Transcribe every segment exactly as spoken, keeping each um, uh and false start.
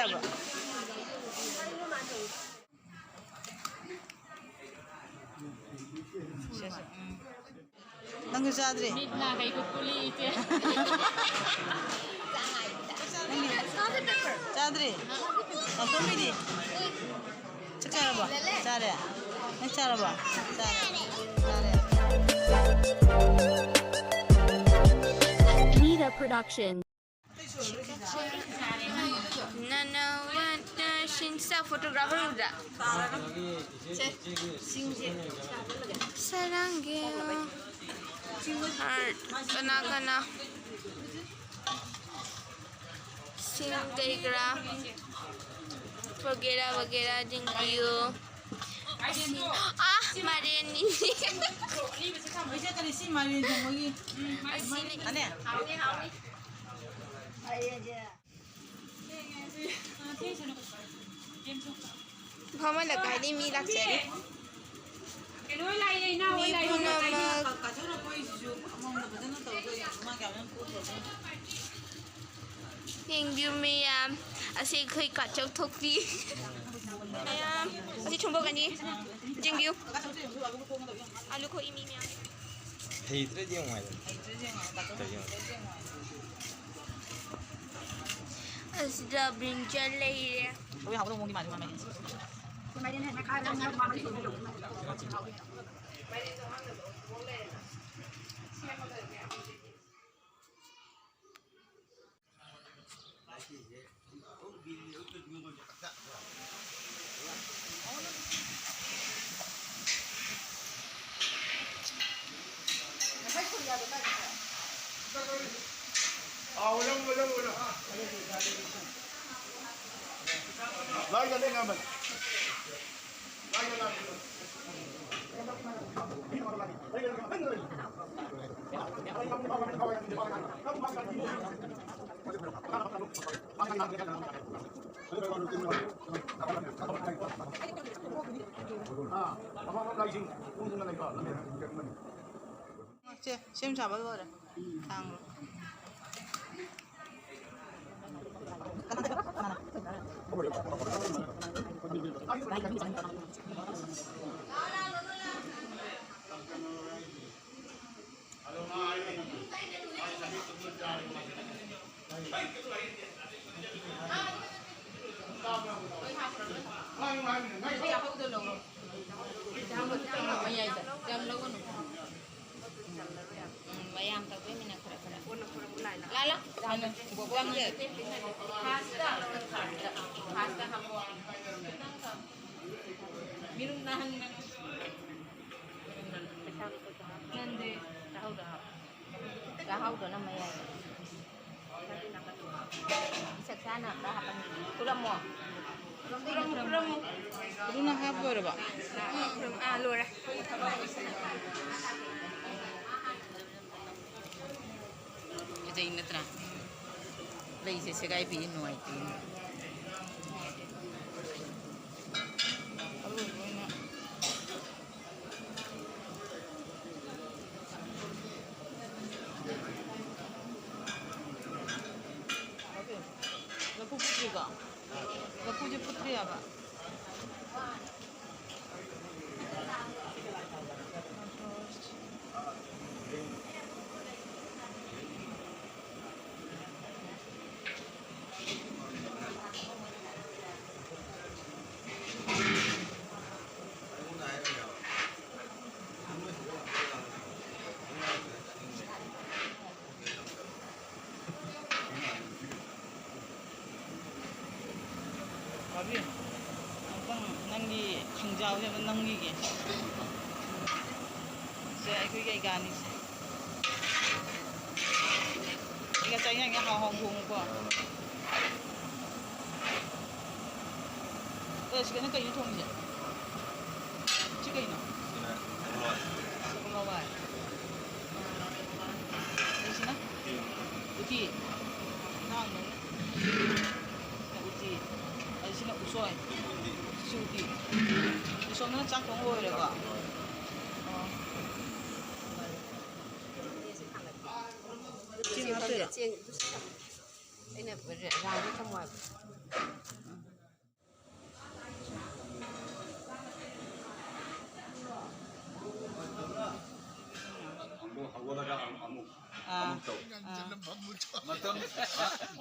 ꯁꯦ, ꯁꯦ, ꯎꯝ꯫ ꯅꯪꯁꯨ ꯆꯥꯗ꯭ꯔꯤ? ꯃꯤꯠ ꯅꯥ ꯀꯩ ꯀꯨꯠ ꯀꯨꯠꯂꯤ, ꯏꯆꯦ꯫ ꯅꯪꯗꯤ? ꯆꯥꯗ꯭ꯔꯤ? ꯅꯥꯎꯇꯣꯝꯕꯤꯗꯤ? ꯆꯥꯛ ꯆꯥꯔꯕꯣ? ꯆꯥꯔꯦ? ꯅꯪ ꯆꯥꯔꯕꯣ? ꯆꯥꯔꯦ꯫ ꯆꯥꯔꯦ꯫ Nida Production. ꯅꯅꯥ ꯋꯥꯇ ꯁꯤꯟꯁꯥ photographer ꯎꯗ꯭ꯔꯥ? ꯁꯦ, ꯁꯤꯡꯁꯦ꯫ ꯁꯔꯥꯡꯒꯦ꯫ Heart꯫ ꯀꯅꯥ ꯀꯅꯥ? ꯁꯤꯡ ꯀꯩ ꯀꯔꯥ꯫ ꯋꯒꯦꯔꯥ ꯋꯒꯦꯔꯥ ꯆꯤꯡꯕꯤꯌꯨ꯫ ꯑꯥ, ꯃꯥꯏꯔꯦꯟꯅꯤ꯫ ꯑꯁꯤꯅ ꯑꯅꯦ꯫ ꯐꯝꯍꯜꯂꯛꯀꯦ ꯍꯥꯏꯗꯤ ꯃꯤ ꯂꯥꯛꯆꯔꯤ꯫ ꯃꯤ ꯄꯨꯝꯅꯃꯛ꯫ ꯌꯦꯡꯕꯤꯌꯨ ꯃꯌꯥꯝ, ꯑꯁꯤ ꯑꯩꯈꯣꯏ ꯀꯥꯆꯧ ꯊꯣꯛꯄꯤ꯫ ꯃꯌꯥꯝ, ꯑꯁꯤ ꯊꯣꯡꯗꯣꯛꯀꯅꯤ꯫ ꯌꯦꯡꯕꯤꯌꯨ꯫ ꯑꯂꯨ ꯈꯣꯛꯏ ꯃꯤ ꯃꯌꯥꯝ꯫ ꯍꯩꯇ꯭ꯔꯗꯤ ꯌꯦꯡꯉꯨ ꯍꯥꯏꯕꯅꯤ꯫ ꯀꯩꯒꯤꯅꯣ? ꯑꯁꯤꯗ ꯕ꯭ꯔꯤꯟꯖꯜ ꯂꯩꯔꯦ꯫ ꯂꯣꯏ ꯍꯥꯎꯒꯗꯧꯕ ꯃꯑꯣꯡꯗꯤ ꯃꯥꯜꯂꯤ ꯃꯥ ꯃꯥꯏꯁꯦ꯫ ꯁꯦ, ꯁꯦꯝ ꯁꯥꯕ ꯂꯣꯏꯔꯦ꯫ ꯊꯥꯡ꯫ ꯆꯥꯍꯧꯗꯣ ꯂꯧꯔꯣ꯫ ꯆꯥꯍꯧꯗꯣ ꯆꯥꯍꯧꯗꯣ ꯃꯌꯥꯏꯗ꯫ ꯌꯥꯝ ꯂꯧꯒꯅꯨ꯫ ꯎꯝ, ꯃꯌꯥꯝ ꯇꯧꯗꯣꯏꯃꯤꯅ ꯈꯔ ꯈꯔ꯫ ꯂꯥ, ꯂꯥ꯫ ꯆꯥꯍꯧꯗꯣ꯫ ꯐꯥꯁꯇ꯫ ꯐꯥꯁꯇ ꯍꯥꯞꯄꯣ꯫ ꯃꯤꯔꯨꯝ ꯅꯥꯍꯟꯒꯅꯨ꯫ ꯅꯟꯗꯦ꯫ ꯆꯥꯍꯧꯗꯣ ꯍꯥꯞꯄꯣ꯫ ꯆꯥꯍꯧꯗꯅ ꯃꯌꯥꯏꯗ꯫ ꯏꯁꯛ ꯆꯥꯅ ꯑꯝꯇ ꯍꯥꯞꯄꯟꯒꯦ꯫ ꯈꯨꯔꯝꯃꯣ꯫ ꯈꯨꯔꯝꯃꯨ, ꯈꯨꯔꯝꯃꯨ꯫ ꯑꯗꯨꯅ ꯍꯥꯞ ꯂꯣꯏꯔꯕ? ꯑꯥ, ꯂꯣꯏꯔꯦ꯫ ꯐꯖꯩ ꯅꯠꯇ꯭ꯔꯥ? ꯂꯩꯁꯦ ꯁꯦꯒꯥꯏꯕꯤ ꯅꯨꯡꯉꯥꯏꯇꯦ꯫ ꯑꯔꯣꯏꯕ ꯑꯣꯏꯅ ꯂꯐꯨ ꯐꯨꯠꯇ꯭ꯔꯤꯀꯣ? ꯂꯐꯨꯁꯦ ꯐꯨꯠꯇ꯭ꯔꯤ ꯍꯥꯏꯕ꯫ ꯕꯥꯕꯤ, ꯑꯝꯇꯪ ꯅꯪꯒꯤ ꯈꯪꯖꯥꯎꯁꯦ ꯑꯝꯇ ꯅꯝꯈꯤꯒꯦ꯫ ꯁꯦ, ꯑꯩꯈꯣꯏꯒꯤ ꯑꯩꯒꯥꯅꯤꯁꯦ꯫ ꯑꯩꯒ ꯆꯥꯛ ꯏꯟꯖꯥꯡꯁꯦ ꯍꯥꯎ ꯍꯥꯎ ꯊꯣꯡꯉꯨꯀꯣ꯫ ꯑꯦ, ꯁꯤꯗꯅ ꯀꯩꯅꯣ ꯊꯣꯡꯉꯤꯁꯦ? ꯁꯤ ꯀꯩꯅꯣ? ꯁꯤꯅ ꯄꯣꯡꯂꯥꯎ꯫ ꯄꯣꯡꯂꯥꯎ ꯍꯋꯥꯏ꯫ ꯑꯗꯩꯁꯤꯅ? ꯎꯇꯤ꯫ ꯎꯇꯤ꯫ ꯉꯥꯡꯗꯧꯅꯦ꯫ ꯁꯤꯅ ꯎꯇꯤ꯫ ꯑꯗꯩꯁꯤꯅ ꯎꯁꯣꯏ꯫ ꯁꯤ ꯎꯇꯤ꯫ ꯏꯁꯣꯝꯗꯅ ꯆꯥꯛ ꯊꯣꯡ ꯂꯣꯏꯔꯦꯀꯣ? ꯑꯣ꯫ ꯆꯦꯡ ꯍꯥꯞꯇꯣꯏꯔꯣ? ꯆꯦꯡ ꯑꯗꯨꯁꯨ ꯊꯝꯃꯦ꯫ ꯑꯩꯅ ꯔ-, ꯔꯥꯎꯟꯗ ꯊꯝꯃꯣ ꯍꯥꯏꯕ꯫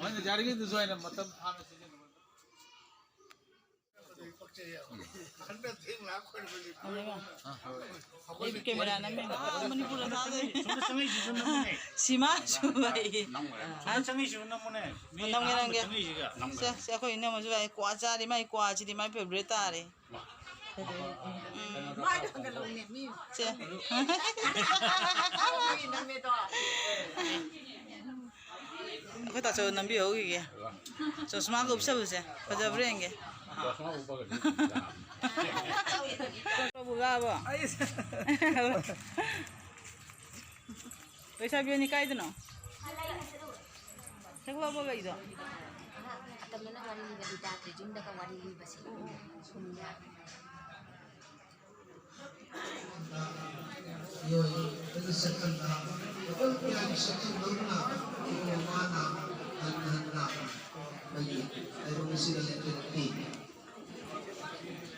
ꯃꯣꯏꯅ ꯌꯥꯔꯤꯉꯩꯗꯨꯁꯨ ꯑꯩꯅ ꯃꯇꯝ ꯐꯥꯅ ꯁꯤꯖꯤꯟꯅꯕ꯫ ꯑꯗꯨꯒ ꯑꯩꯗꯤ ꯀꯦꯃꯦꯔꯥ ꯅꯝꯃꯦ꯫ ꯑꯥ, ꯃꯅꯤꯄꯨꯔꯗ ꯊꯥꯗꯣꯏꯅꯦ꯫ ꯁꯣꯝꯗ ꯆꯪꯉꯛꯏꯁꯤꯁꯨ ꯅꯝꯃꯨꯅꯦ꯫ ꯁꯤꯃꯥ ꯁꯨꯕ ꯑꯩ꯫ ꯁꯣꯝꯗ ꯆꯪꯉꯛꯏꯁꯤꯁꯨ ꯅꯝꯃꯨꯅꯦ꯫ ꯃꯤ ꯅꯝꯒꯦ, ꯑꯍꯥꯟꯕ ꯅꯝꯒꯦ꯫ ꯆꯪꯉꯛꯏꯁꯤꯒ꯫ ꯁꯦ, ꯁꯦ, ꯑꯩꯈꯣꯏ ꯏꯅꯝꯃꯁꯨ ꯂꯥꯛꯑꯦ꯫ ꯀ꯭ꯋꯥ ꯆꯥꯔꯤ, ꯃꯥꯏ ꯀ꯭ꯋꯥꯁꯤꯗꯤ ꯃꯥꯏ ꯐꯦꯕꯔꯦꯠ ꯇꯥꯔꯦ꯫ ꯎꯝ꯫ ꯃꯥꯏꯗꯣ ꯍꯟꯒꯠꯂꯛꯎꯅꯦ, ꯃꯤ꯫ ꯁꯦ꯫ ꯃꯤ ꯅꯝꯃꯦꯗꯣ꯫ ꯑꯩꯈꯣꯏ ꯇꯥꯆꯧ ꯅꯝꯕꯤꯍꯧꯈꯤꯒꯦ꯫ ꯆꯣꯁꯃꯥꯒ ꯎꯞꯁꯜꯂꯨꯁꯦ꯫ ꯐꯖꯕ꯭ꯔꯥ ꯌꯦꯡꯒꯦ꯫ ꯆꯣꯁꯃꯥ ꯎꯞꯄꯒꯗꯤ ꯐꯖꯕ꯫ ꯕꯨꯒꯥꯕꯣ꯫ ꯂꯩꯁꯥꯕꯤ ꯑꯅꯤ ꯀꯥꯏꯗꯅꯣ? ꯍꯦꯛ ꯂꯧꯕꯒ ꯑꯩꯗꯣ꯫ ꯑꯇꯝꯅꯅ ꯋꯥꯔꯤ ꯂꯤꯕꯗꯤ ꯇꯥꯗ꯭ꯔꯤ, ꯌꯨꯝꯗꯒ ꯋꯥꯔꯤ ꯂꯤꯕꯁꯦ꯫ ꯃꯤꯑꯣꯏ ꯑꯗꯨ ꯁꯛꯈꯪꯗ ꯃꯈꯜ ꯀꯌꯥꯒꯤ ꯁꯛꯈꯪ ꯂꯧꯗꯨꯅ ꯏꯕꯨꯡ ꯃꯃꯥꯅ ꯍꯟꯅ ꯍꯟꯅ ꯑꯩꯈꯣꯏꯒꯤ ꯂꯥꯏꯕꯛ ꯑꯁꯤꯗ ꯂꯦꯞꯇꯨꯅ ꯄꯤ꯫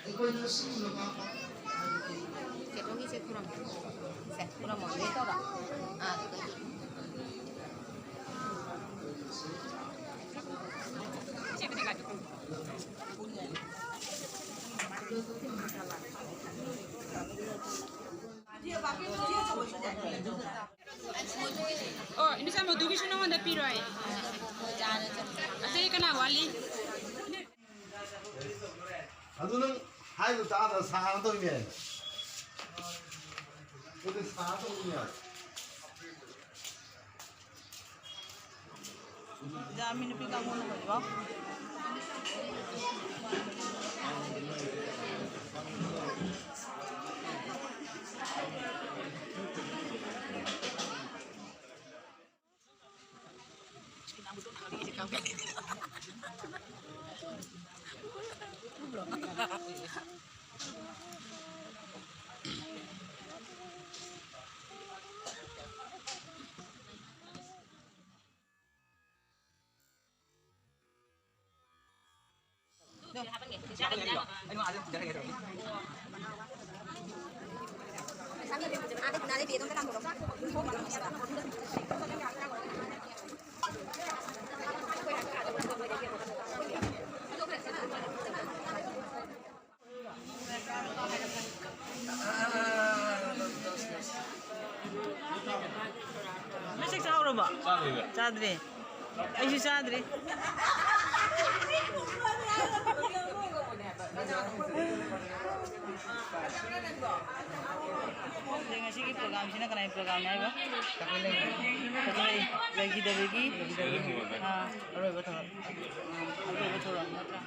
ꯑꯩꯈꯣꯏꯅ ꯁꯤꯒꯨꯝꯂꯕ ꯍꯥꯏꯕꯗꯤ ꯆꯦ ꯇꯣꯝꯕꯤꯁꯦ ꯈꯨꯔꯨꯝ-, ꯁꯦ, ꯈꯨꯔꯨꯝꯃꯣ, ꯂꯦꯞ ꯇꯧꯔꯣ꯫ ꯑꯥ, ꯑꯗꯨꯒ ꯑꯣ, ꯏꯅꯦꯆꯥ, ꯃꯗꯨꯒꯤꯁꯨ ꯅꯉꯣꯟꯗ ꯄꯤꯔꯣꯏ꯫ ꯑꯇꯩ ꯀꯅꯥ ꯋꯥꯠꯂꯤ? ꯑꯗꯨ ꯅꯪ ꯍꯥꯏꯕ ꯇꯥꯗ ꯁꯥꯔꯗꯧꯅꯦ꯫ ꯑꯗꯨꯗꯤ ꯁꯥꯔꯗꯧꯅꯦ꯫ ꯌꯥꯝꯃꯤ ꯅꯨꯄꯤ ꯀꯥꯡꯕꯨꯅ ꯍꯧꯖꯤꯛꯐꯥꯎ꯫ ꯆꯥꯗ꯭ꯔꯤꯕ? ꯆꯥꯗ꯭ꯔꯤ꯫ ꯑꯩꯁꯨ ꯆꯥꯗ꯭ꯔꯤ꯫ ꯑꯗꯩ ꯉꯁꯤꯒꯤ programꯁꯤꯅ ꯀꯅꯥꯒꯤ programꯅꯤ ꯍꯥꯏꯕ? ꯀꯥꯀꯨꯂꯩ꯫ ꯀꯥꯀꯨꯂꯩ ꯂꯩꯈꯤꯗꯕꯒꯤ, ꯑꯥ, ꯑꯔꯣꯏꯕ ꯊꯧꯔꯝ꯫ ꯑꯔꯣꯏꯕ ꯊꯧꯔꯝ ꯅꯠꯇ꯭ꯔꯥ?